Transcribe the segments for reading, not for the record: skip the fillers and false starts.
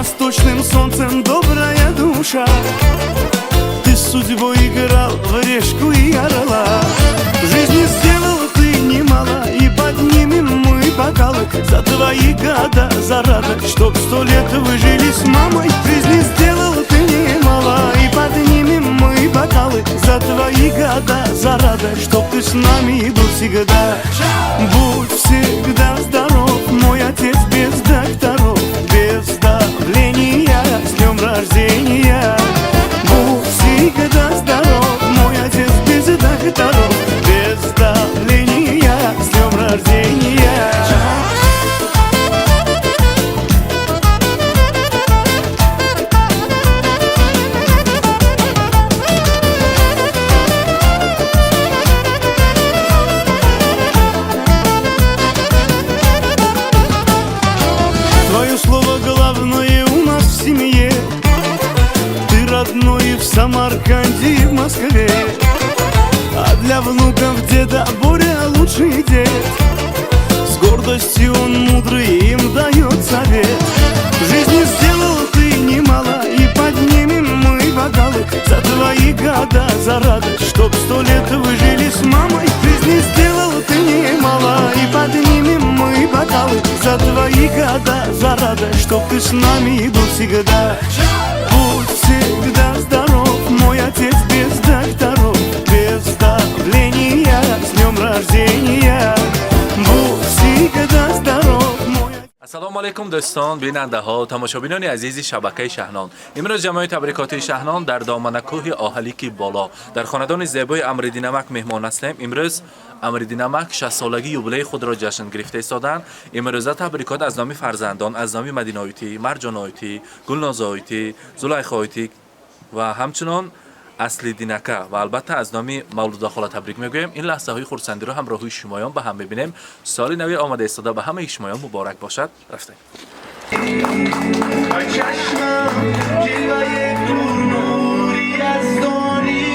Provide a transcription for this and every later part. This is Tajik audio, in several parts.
Восточным солнцем добрая душа. Ты с судьбой играл в решку и орла. В жизни сделал ты немало, и поднимем мы бокалы за твои года, за радость, чтоб 100 лет вы жили с мамой. В жизни сделал ты немало, и поднимем мы бокалы за твои года, за радость, чтоб ты с нами был всегда. Будь всегда здоров, мой отец, без докторов, без давления, с днем рождения. Будь всегда здоров, мой отец, без докторов, без давления, с днем рождения. Твое слово главное у нас в семье. Ты родной и в Самарканде, и в Москве. А для внуков деда Боря лучший дед. С гордостью он мудрый им дает совет. В жизни сделал ты немало, и поднимем мы бокалы за твои года, за радость, чтоб 100 лет вы жили с мамой. В жизни сделал ты немало, и поднимем мы бокалы за твои года, за радость, чтоб ты с нами был всегда. Будь всегда здоров, мой отец, без докторов, без давления, с днем рождения. Будь всегда здоров, мой Ассалому алайкум, дӯстон, бинандаҳо, тамошобинони азизи шабакаи Шаҳнон. Имрӯз ҷамоаи табрикотии Шаҳнон дар доманакӯҳи Оҳалики Боло, дар хонадони зебои Амриддинамак меҳмон ҳастем. Имрӯз Амриддинамак 60-солагии юбилеи худро ҷашн гирифта истоданд. Имрӯза табрикот аз номи фарзандон, аз номи Мадиноитӣ, Марҷоноитӣ, Гулнозоитӣ, Зулайхоитӣ ва ҳамчунон Аслиддинака ва албатта аз номи Мавлудахола табрик мегӯем. Ин лаҳзаҳои хурсандиро ҳамроҳии шумоён ба ҳам мебинем. Соли нави омада истода ба ҳамаи шумоён муборак бошад. Рафтем. چشمم جلوه پرنوری یزدانی،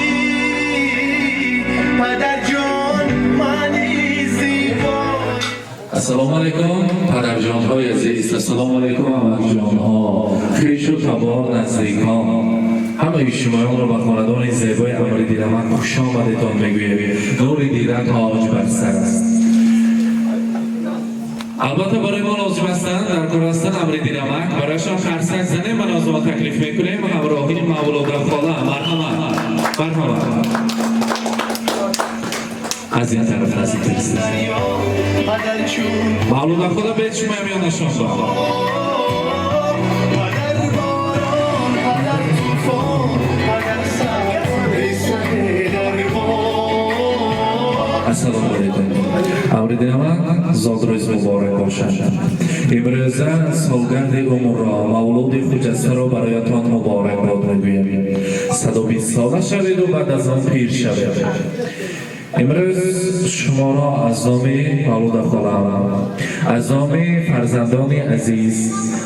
پدر جان منی زیبا. Ассалому алайкум, падарҷонҳои азиз, ассалому алайкум, амакҷонҳо, хешу табор, наздикон. Ҳамаи шумоёнро ба хонадони зебои Амриддинамак хушомадетон мегӯем. Нури дида тоҷ бар сар аст. Албатта, барои мо лозим ҳастанд, дар кор ҳастанд Амриддинамак. Барояшон қарсак занем. Ман аз мо таклиф мекунем ҳамроҳии Мавлуда хола. Марҳамат, марҳамат, аз ин тараф наздиктар. پدر چون Мавлуда хола, бед шумоям ёнашон ба. پدر باران، پدر طوفان، پدر سر سر دربار. Ассалому алайкум, Амриддинамак, зодрӯз муборак бошад. Имрӯза солгарди умрро, мавлуди хуҷастаро бароятон муборакбод мегӯем. 120 сола шаведу баъд аз он пир шавед. Имрӯз шуморо аз номи Мавлуда холам, аз номи фарзандони азиз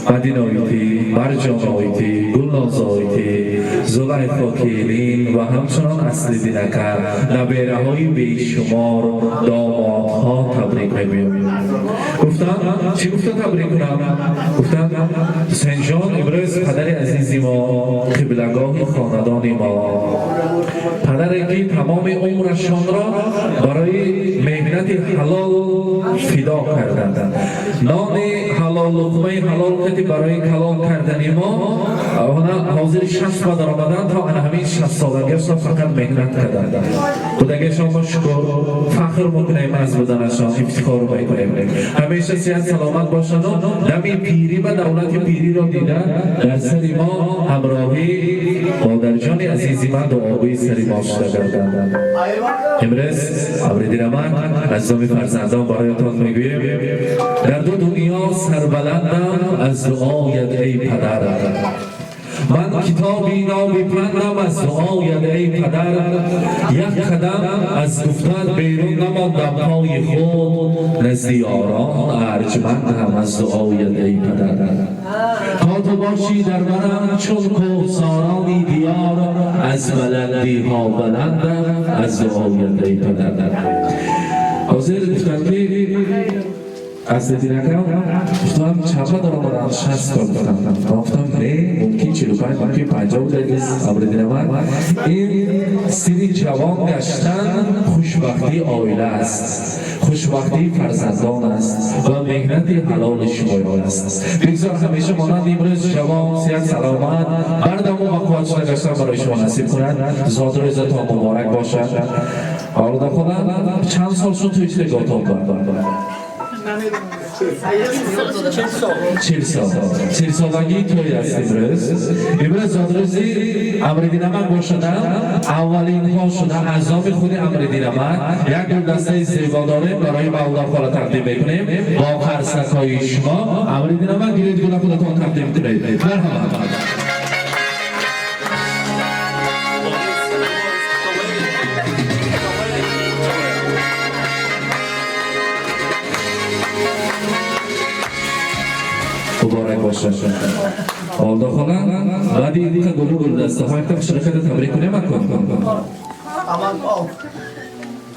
Мадиноитӣ, Марҷоноитӣ, Гулнозоитӣ, Зулайхо келин ва ҳамчунон Аслиддинака, набераҳои бешумор, домодҳо табрик мегӯем. Гуфтам, чӣ гуфта табрик кунам? Гуфтам, Ҳусейнҷон, имрӯз падари азизи мо, қиблагоҳи хонадони мо, падаре ки тамоми умрашонро барои меҳнати ҳалол фидо карданд, нони ҳалол, луқмаи ҳалол кати барои калон кардани мо, она ҳозир 60 ба даромадан, то ана ҳамин 60-солагиашон фақат меҳнат карданд. Будагиашон мо шукр, фахр мекунем аз буданашон, ифтихор мекунем. Ҳамеша сиҳат саломат бошанду дами пирӣ ба давлати пириро дида, дар сари мо ҳамроҳӣ модарҷони азизи ман дуогӯи сари мо шуда гарданд. Имрӯз, Амриддинамак, аз номи фарзандон бароятон мегӯем: дар ду дунё сарбаландам аз дуоят, эй падар. Ман китоби ноби пандам аз дуоят, эй падар. Як қадам аз гуфтан берун намондам, пои худ назди ёрон арҷмандам аз дуоят, эй падар. То ту бошӣ дар барам чун кӯҳсорони диёр, аз баландиҳо баландам аз дуоят, эй падар. Ҳозир гуфтам, ки Аслиддин ака гуфтам, чапа даромадам, 60 сол гуфтам. Ман гуфтам, не, мумкин 45, мумкин 50 будагиз. Амриддин амак, ин синни ҷавон гаштан хушбахтии оила аст, хушбахтии фарзандон аст ва меҳнати ҳалоли шумоён аст. Бигзор ҳамеша монанд имрӯз ҷавон, сиҳат, саломат, бардаму ба қувват шуда гаштан барои шумо насиб кунад. Зодрӯзатон муборак бошад. Олуда хола, чанд сол шуд тӯй шуда? 40 сол, 40-солагии тӯй аст имрӯз. Имрӯз зодрӯзи Амриддинамак бошадам, аввалинҳо шуда аз номи худи Амриддинамак як гулдастаи зебо дорем, барои Мавлуда хола тақдим мекунем бо қарсакҳои шумо. Амриддинамак, гиред гула, худатон тақдим кунед. Марҳамат. Муборак бошад, Олда хола. Баъди инқа гулу гулдастаҳо якта хушрақата табрик кунем акун.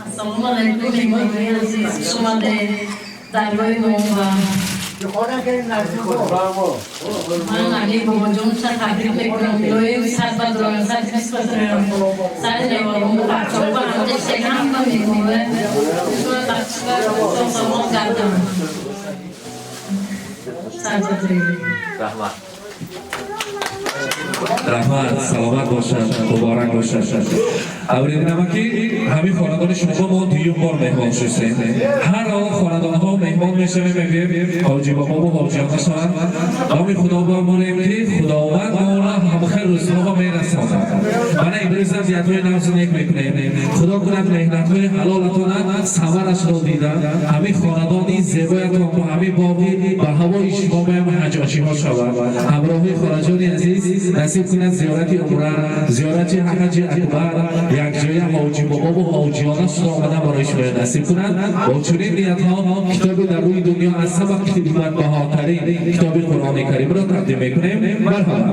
Ассалому алайкум, меҳмонои азиз, хуш омадед даргоҳи мо. Ва ман али бобоҷонша табрик мекунам. Илоҳи 100 бадроям, 120 бадроям, сари неварон, бачаҳо ба ҳамҷа ҳама меҳмонве шумо бахшида салом кардам. Сад бадроям. Раҳмат. Раҳмат, саломат бошад, муборак бошад. Амриддинамаки, ҳамин хонадони шумо мо дуюм бор меҳмон шустем. Ҳар он хонадонҳо меҳмон мешавем, мегӯем, ҳоҷи бобову ҳоҷиёна шаванд. Номи Худо бомонем, ки Худованд моро ҳамхел рӯзҳоро мерасонад. Мана имрӯзам ниятҳои нағзу нек мекунем. Худо кунад, меҳнатҳои ҳалолатона самарашро дида, ҳамин хонадони зебоятон бо ҳамин боғи ба ҳавои шумо меам ҳаҷошиҳо шавад. Ҳамроҳи хоҳарҷони азиз насиб кунад зиёрати умра, зиёрати ҳаҷи акбар, якҷоя ҳоҷи бобову ҳоҷиёна шуда омадан барои шумо насиб кунад. Бо чунин ниятҳо китоби дар рӯи дунё аз ҳама қиматбаҳотарин китоби Қуръони Каримро тақдим мекунем. Марҳамат.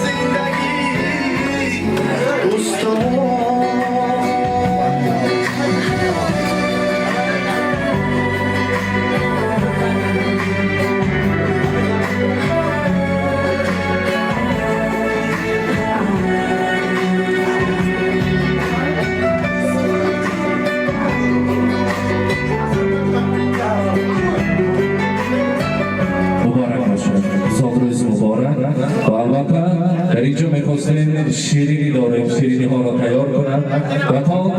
Зиндагӣ устувор. Муборак бошад, зодрӯз муборак. Ва албатта, дар инҷо мехостем, ширинӣ дорем, шириниҳоро тайёр кунам ва то он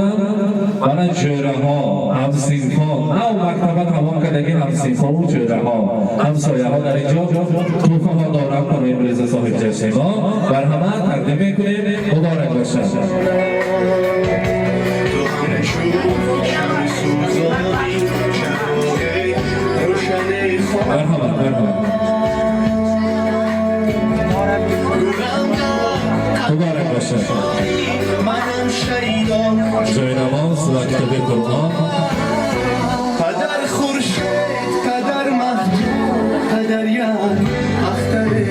мана ҷӯраҳо, ҳамсинфон, нав мактаба тамом кардаги ҳамсинфову ҷӯраҳо, ҳамсояҳо дар инҷо туҳфаҳо дорам барои имрӯза соҳиб мо бар ҳама тақдим мекунем. Муборак бошад. Ту ҳамчун шамъи сӯзонӣ, чароғи рӯшани. Марҳамат, марҳамат. Муборак бошад. Манам шайдо. Ҷои намоз ва китоби Қуръон. Падар хуршед, падар маҳтоб, падар як ахтари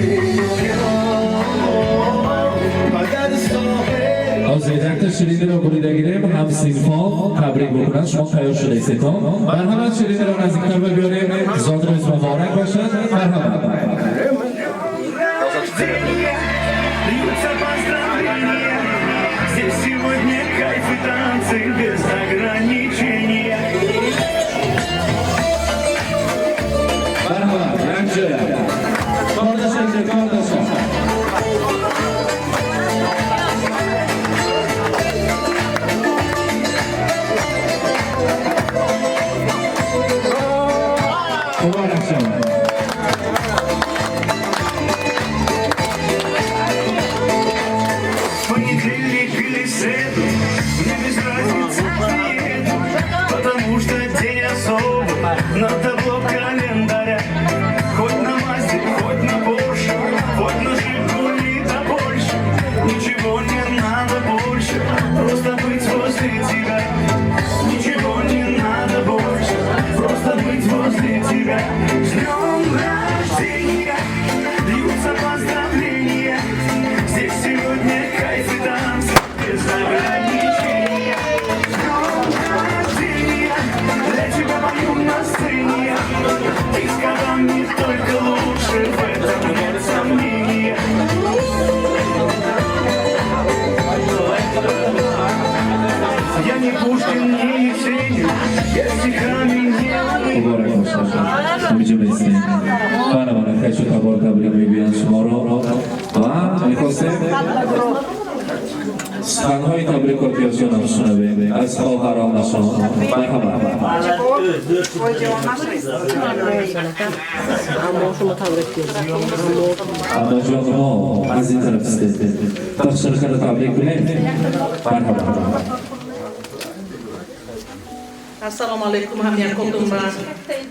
падар соҳил. Ҳозир якта шириниро бурида гирем, ҳамсинфон табрик бикунанд. Шумо тайёр шудаистедон? Марҳамат, шириниро наздиктар биёрем. Зодрӯз муборак бошад. Марҳамат. Льются поздравления. Здесь сегодня кайф и танцы без ограничения. Марҳамат, якҷоя кордаша, кордаша. Муборак шавад. Понедельник или среду, мне без разницы, приеду, потому что день особый на табло календаря. Хоть на Мазде, хоть на Порше, хоть на Жигули да больше. Ничего не надо больше, просто быть возле тебя. Ничего не надо больше, просто быть возле тебя. С днем рождения, льются поздравления. Здесь сегодня кайф и танцы без ограничения. С днем рождения, бошад. Ҳаминҷо меистем. Мана, мана, хешу табор табрик мегӯянд шуморо ва мехостем суханҳои табрикотиёшонам шунавем аз хоҳаронашон. Марҳамат. Амаҷонҳо, аз ин тараф истед. Тахширкара табрик кунем. Марҳамат. Ассалому алайкум ҳамякотумба.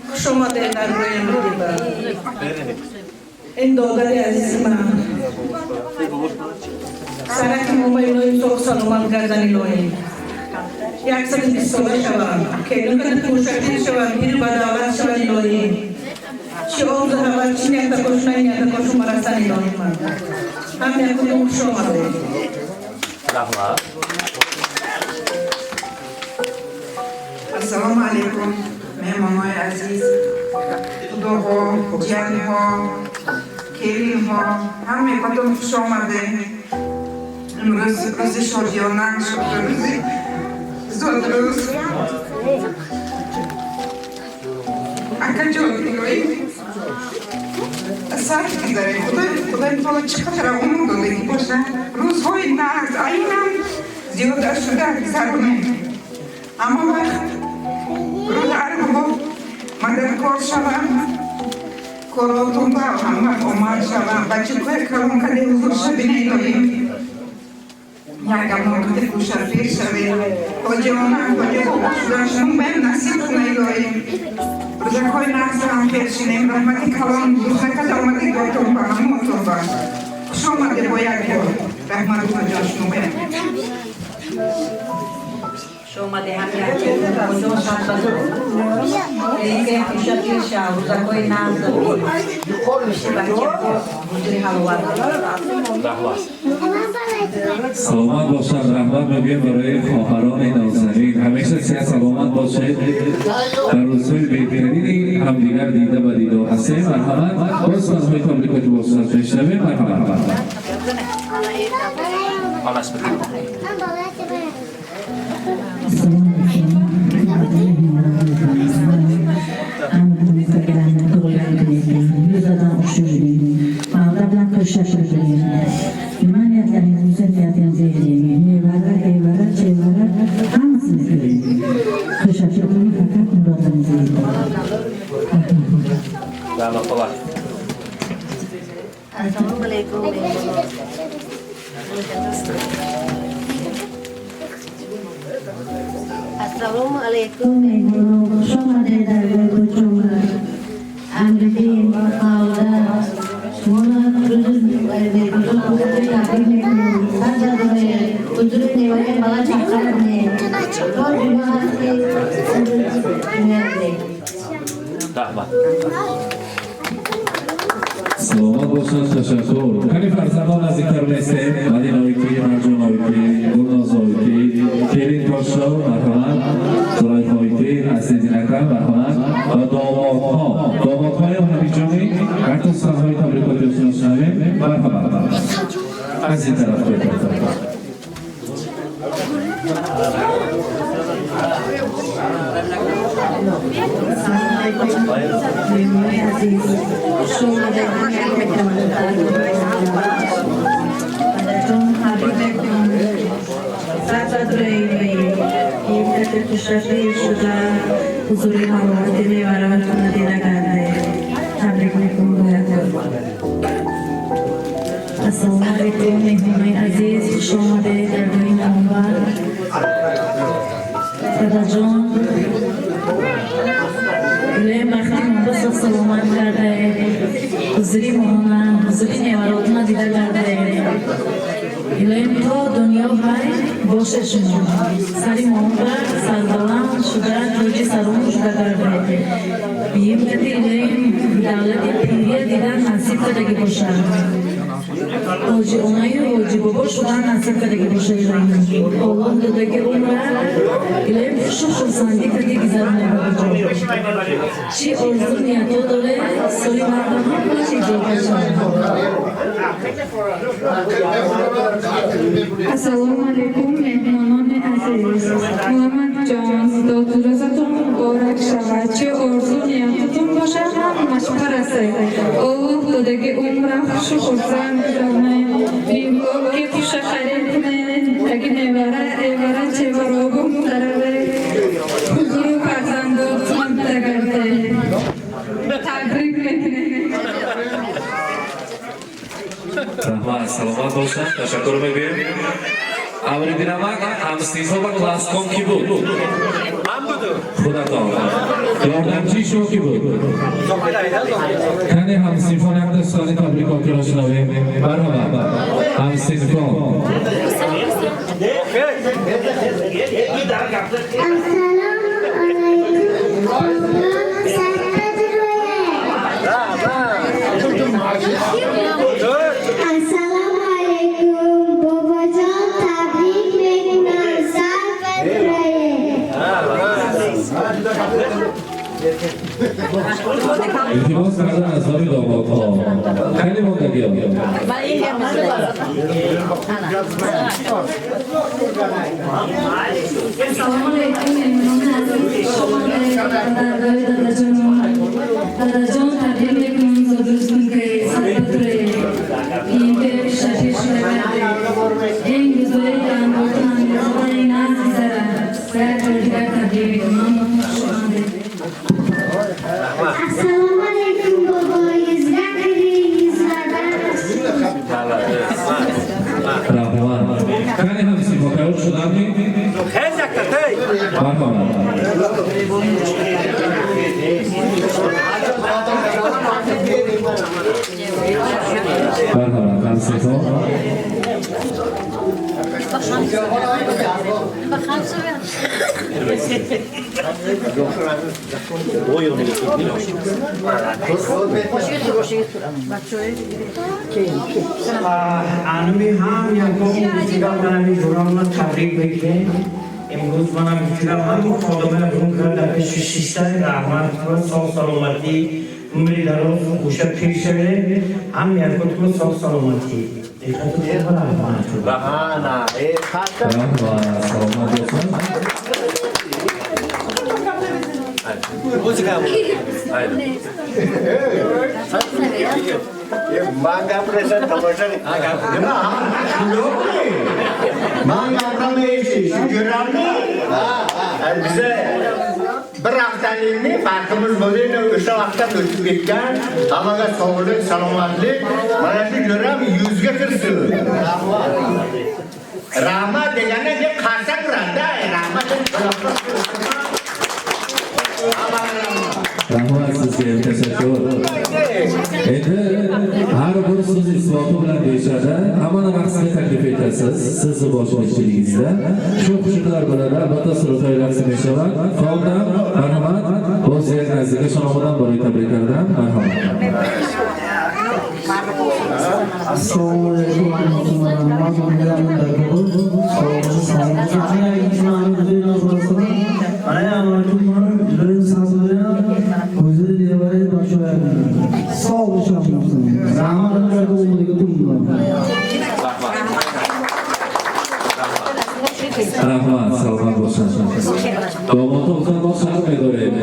Хуш омадед дар рӯи Амридиба. Ин додари азизи ман. Сараки мо ба илоҳи соғ саломат гардани илоҳӣ. 120 сола шаванд. Келинкати хушакил шаванд, пир ба давлат шаванд илоҳӣ. Чӣ орзу ҳавас, чӣ ниятакошу на ниятакошу марасан илоҳӣ ман. Ҳамякотум, хуш омадед. Раҳмат. Ассалому алайкум, меҳмонҳои азиз, худоҳо, ҷиянҳо, келинҳо, ҳамекотон хуш омадед. Имрӯз рӯзи шодиёна, рӯзи зодрӯз. Акаҷон, илоҳӣ сар гузаред. Худои таоло чӣ қадар умр додагӣ бошад, рӯзҳои нағз айнан зиёда шуда гузаронем. Ҳама вақт рӯз арбо мададкор шаванд, коротон ба ҳама омад шаванд, бачакҳои калон каде ҳузур шабина илоҳӣ. Як гамнокати хушафир шавед. Ҳоҷиона, ҳоҷи бобо шудан шумо баям насиб куна илоҳӣ. Рӯзакҳои нағз ҳам хел шинем. Раҳмати калон духтакада омадагиотон ба ҳамаотон ба. Хуш омадед бо як бор. Раҳмат, ҷон, шумо баям. Хуш омадед ҳамякотум. Бобоҷон, сарбазор. Келинкаи хушапир шав, рӯзакҳои нағз бачаҳо ҳузури ҳаловат. Раҳмат. Саломат бошанд. Раҳмат мегӯем барои хоҳарони нозанин. Ҳамеша сиҳат саломат бошед. Дар рӯзҳои беҳтарини ҳамдигар дида ба дидор ҳастем. Марҳамат, боз суханҳои табрикоти бошад мешунавем. Марҳамат. Хонаш бикун. Assalomu alaykum. Hammatimizga tug'ilgan kun ekan. Yuzadan o'xshaydi. Mavla bilan ko'rishashadi. Nima niyatlaringiz bo'lsa, niyatingizga yeting. Nevara, evara, chevara, hammasini ko'ring. Ko'shashib faqat murodingizga yeting. Rahmat. Rahmat, xola. Assalomu alaykum. Assalomu alaykum. Xush omaded dargoh ko'choma. Amriddin, Mavla, shumoni ro'zi tabrik mekунем. Сар задоред, ҳузури невари бала чаққа кунед. То дунё ҳастед, меардед. Раҳмат. Саломат бошанд, ташаккур. Кани, фарзандон наздиктар меистем. Мадиноики, Марҷоноики, Гулнозоики, келин Тошо, марҳамат, Зулайхоики, Аслидинака, марҳамат ва домодҳо. Домодҳоям ҳамиҷони ҳатто суханҳои табрикотиёшонро шунавем. Марҳамат. Аз ин тараф бекор. Assalomu alaykum. Mehmonlar aziz. Xush omaded Padajon, tabrik mekунам. Сар задоред. Кати хушрафир шуда, ҳузури ҳаловати невараатонро дида гардед. Табрик мекунам бо як бор. Ассалому алайкум, меҳмонои азиз, хуш омадед даргоҳи Муҳаммад. Дадаҷон, илоҳи бахти моро соғ саломат гардед. Ҳузури моҳона, ҳузури неваротона дида гардед. Илоҳим, то дунё ҳай бошед шумо. Сари моҳон сарбаланд шуда, тоҷи сарон шуда гардед. Бием кати илоҳим давлати пирия дидан насиб кардагӣ бошад. Ҳоҷи онаю ҳоҷи бобо шудан насиб кардаги боша, илоҳим. Оллоҳ додаги умра, илоҳим, хушу хурсандӣ кади гузаронай, бобоҷон. Чӣ орзу ниятҳо доре, соли навба ҳамааш иҷобат шавад. Ассалому алайкум, меҳмонони азиз. Муҳаммадҷон, зодрӯзатон муборак шавад. Чӣ орзу ниятатон бошад, ҳамаш барасад. Оллоҳ додаги умра хушу хурсанд гузаронед. Ки хуша харид кунед, таги невара, эвара, чеваробу мударавед. Ҳузуру фарзандотон дагардед. Табрик мекунем. Раҳмат, саломат бошанд, ташаккур мегӯем. Амриддинамак, ҳамсинфо ва класском кӣ буд? Ман будум. Худатон. Ёрдамчии шумо кӣ буд? Кане, ҳамсинфон, якта сухани табрикотиро шунавем. Марҳамат, ҳамсинфон. Ассалому алайкум, бобо, садбад рӯя. Ассалому алайкум, бобоҷон, табрик мекунам, садбад рӯя. Илтимос кардан аз номи домодҳо. Кане мондагиё? Ассалому алайкум, меҳмонони азиз, дадардои дадаҷонон. Дадаҷон, табрик мекунам, зодрӯзтон ки садбад рӯе. Ин ки шафир шуда гардед. Ин рӯзои андотон андозаи наз гузарад. Як бори дигар табрик мекунам. Хуш омадед. Ассалому алайкум, бобо, yuzga kiring, yuzlardan. Раҳмат. Кане ҳамсинфо, тайёр шудандӣ? Марҳамат. Марҳамат, ҳамсинфо. Ануми ҳам яком гуфтигам, манами ҷурамна табрик мекунем. Имрӯз манам гуфтигам, ҳамин ходамая бурун карда пеши шиштай раҳмат, соғ саломатӣ, умри дароз, хуша пир шавед. Ҳам якотро соғ саломатӣ. Раҳмат. Раҳмат, саломат бошанд. Man gapirasan, tomosha. Nima? Yo'qmi? Man gapiraman, eshitish. Shu ko'rammi? Biza bir haftalikni farqimiz bo'ldi, endi o'sha vaqtdan o'tib ketgan. Hammaga sog'lik, salomatlik. Mana shu jo'ram yuzga kirsin. Rahmat deganda deb qarsak uradi-da, rahmat. Rahmat sizga ham, tashakkur. Endi har bir so'z isboti bilan deyishadi. Hammani raqsga taklif etasiz. Sizni boshlovchiligingizda. Shu qo'shiqlar bilan albatta suruvlar raqs meshavad. Fonddan marhamat. Боз як наздикашон омадан барои табрик кардан. Марҳамат. Assalomu alaykum va Раҳмат, саломат бошанд. Домодҳо гуфтан, мо шарм медорем.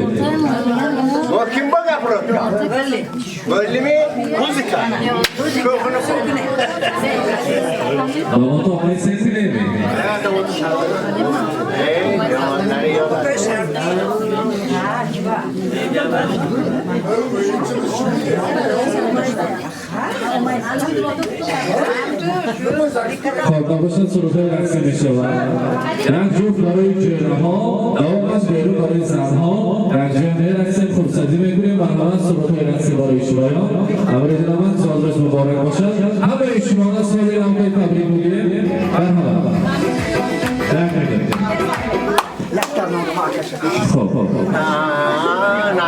Bu kim bu gapirayotgan? Bo'ldimi? Muzika. Ko'hini qo'y. Домодҳо омадисенми? Ey, yomonlari yo'q. Хоб, набошад, сурудҳои рақсӣ мешавад. Як ҷуфт барои ҷӯраҳо, давомаш берун барои занҳо. Як ҷоя мерақсем, хурсандӣ мекунем. Марҳамат, сурудҳои рақсӣ барои шумоён. Амридинамак, солрӯз муборак бошад. Ҳамаи шуморо соли навкай табрик мегӯем. Марҳамат. Як минут. Хоб. Na, na.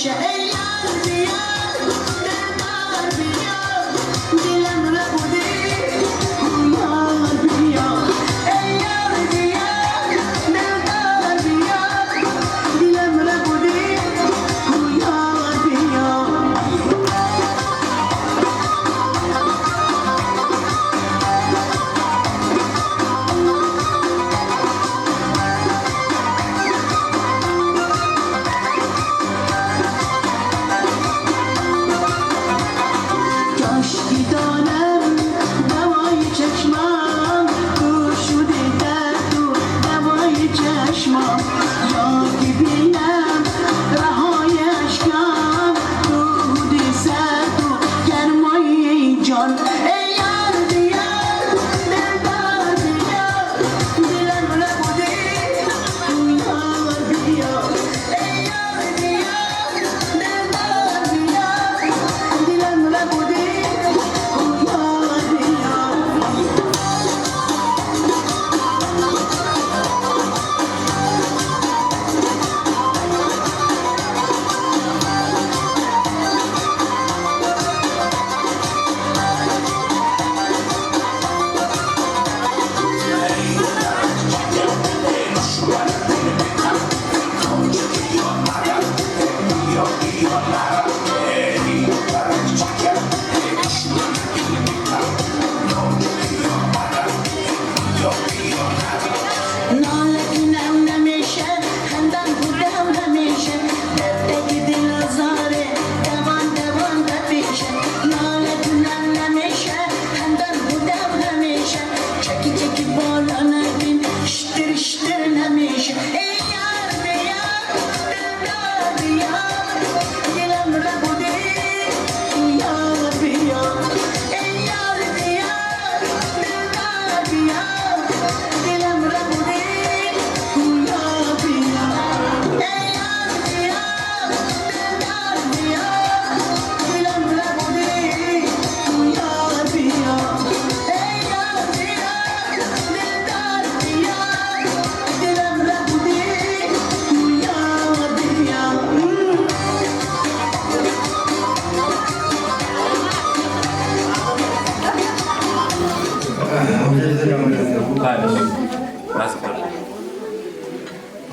Ey yar diyar, dildar bia, dilem rabudi.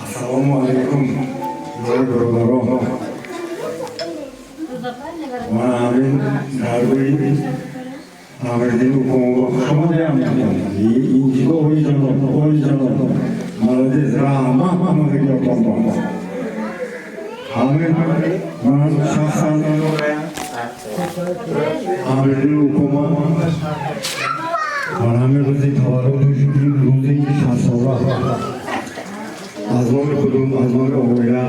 Ассалому алайкум, бародарон. Ман ҳамин даргоҳи Амриддин укомова хуш омадаям. Инҷиго ои ҷаноб, ои ҷаноб. Молодец, раҳмат ҳамагиётон. Ҳамин ман шахсан Амриддин укома бар ҳамин рӯзи таваллудаш, рӯзи 60-сола, аз номи худум, аз номи оила,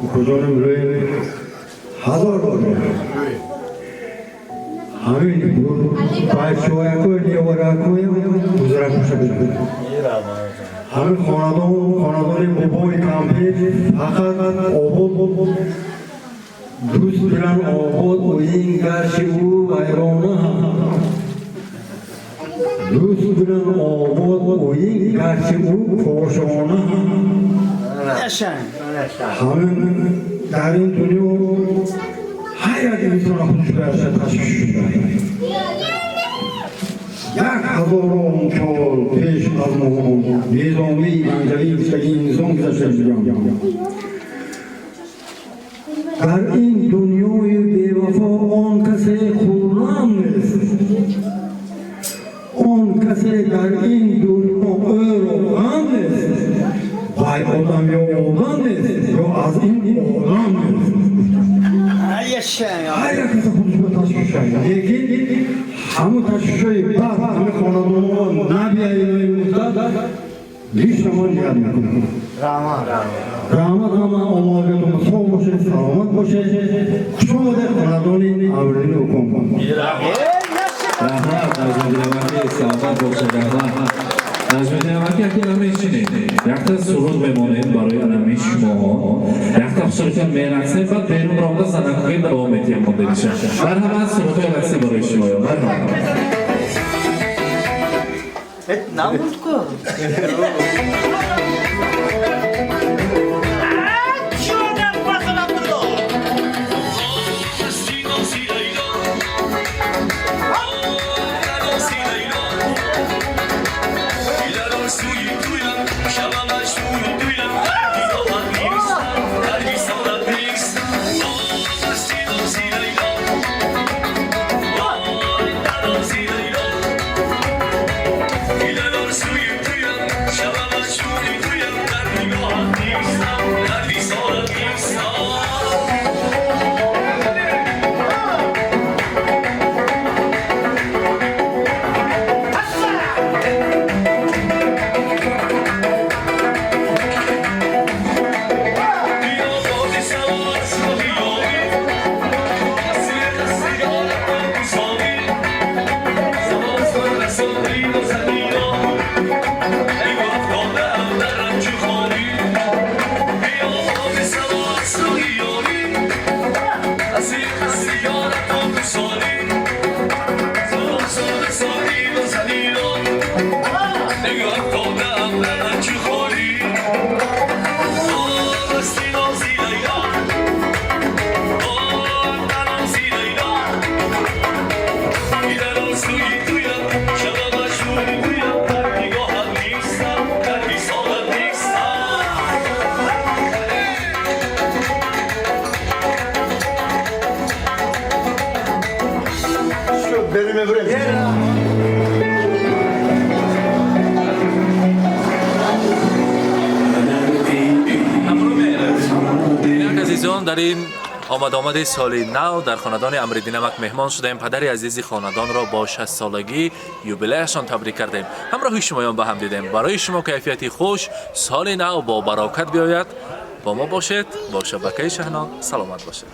укоҷоним, рӯи ҳазор бор ҳамин бачаҳоякои неваракои ҳузуракуша бибинад. Ҳамин хонадон, хонадони бобои кампир, фақат обод, дӯст билан обод оин, гарчи ӯ вайрона. Дӯст билан обод оин, гарчи ӯ кошона. Ҳамин дар ин дунё ҳар як инсона худаш бояд ташвиш шуда. Як ҳазорум сол пеш аз мо Низомии Ганҷавӣ гуфтаги инсон гузашта шудам. Дар ин дунёи бевафо он касе хуррам нест, он касе дар ин дунё ӯро ғам нест, вай одам ё одам нест, ё аз ин олам нест. Ҳар як каса худаш ба ташвишай, лекин ҳамун ташвишҳои бад ҳамин хонадонҳо набияи лично ман ният мекунам. Раҳмат, ҳама омодагиатон соғ бошед, саломат бошед. Хуш омадед хонадони Амриддини уком. Раҳмат, Наҷмиддин амаки, саломат бошед, раҳмат. Наҷмиддин амаки, яке намешинед. Якта суруд мемонед барои анами шумоҳо. Якта хушрӯшон мерақсем, баъд берун ромда занакҳои давом метиҳем мондагиша. Марҳамат, сурудҳои рақсӣ барои шумоё. Марҳамат. Намуд ку. Азизон, дар ин омад-омади соли нав дар хонадони Амриддин амак меҳмон шудаем. Падари азизи хонадонро бо 60-солагӣ юбилеяшон табрик кардем. Ҳамроҳи шумоён ба ҳам дидем. Барои шумо кайфияти хуш, соли нав бо барокат биёяд. Бо мо бошед, бо шабакаи Шаҳнон, саломат бошед.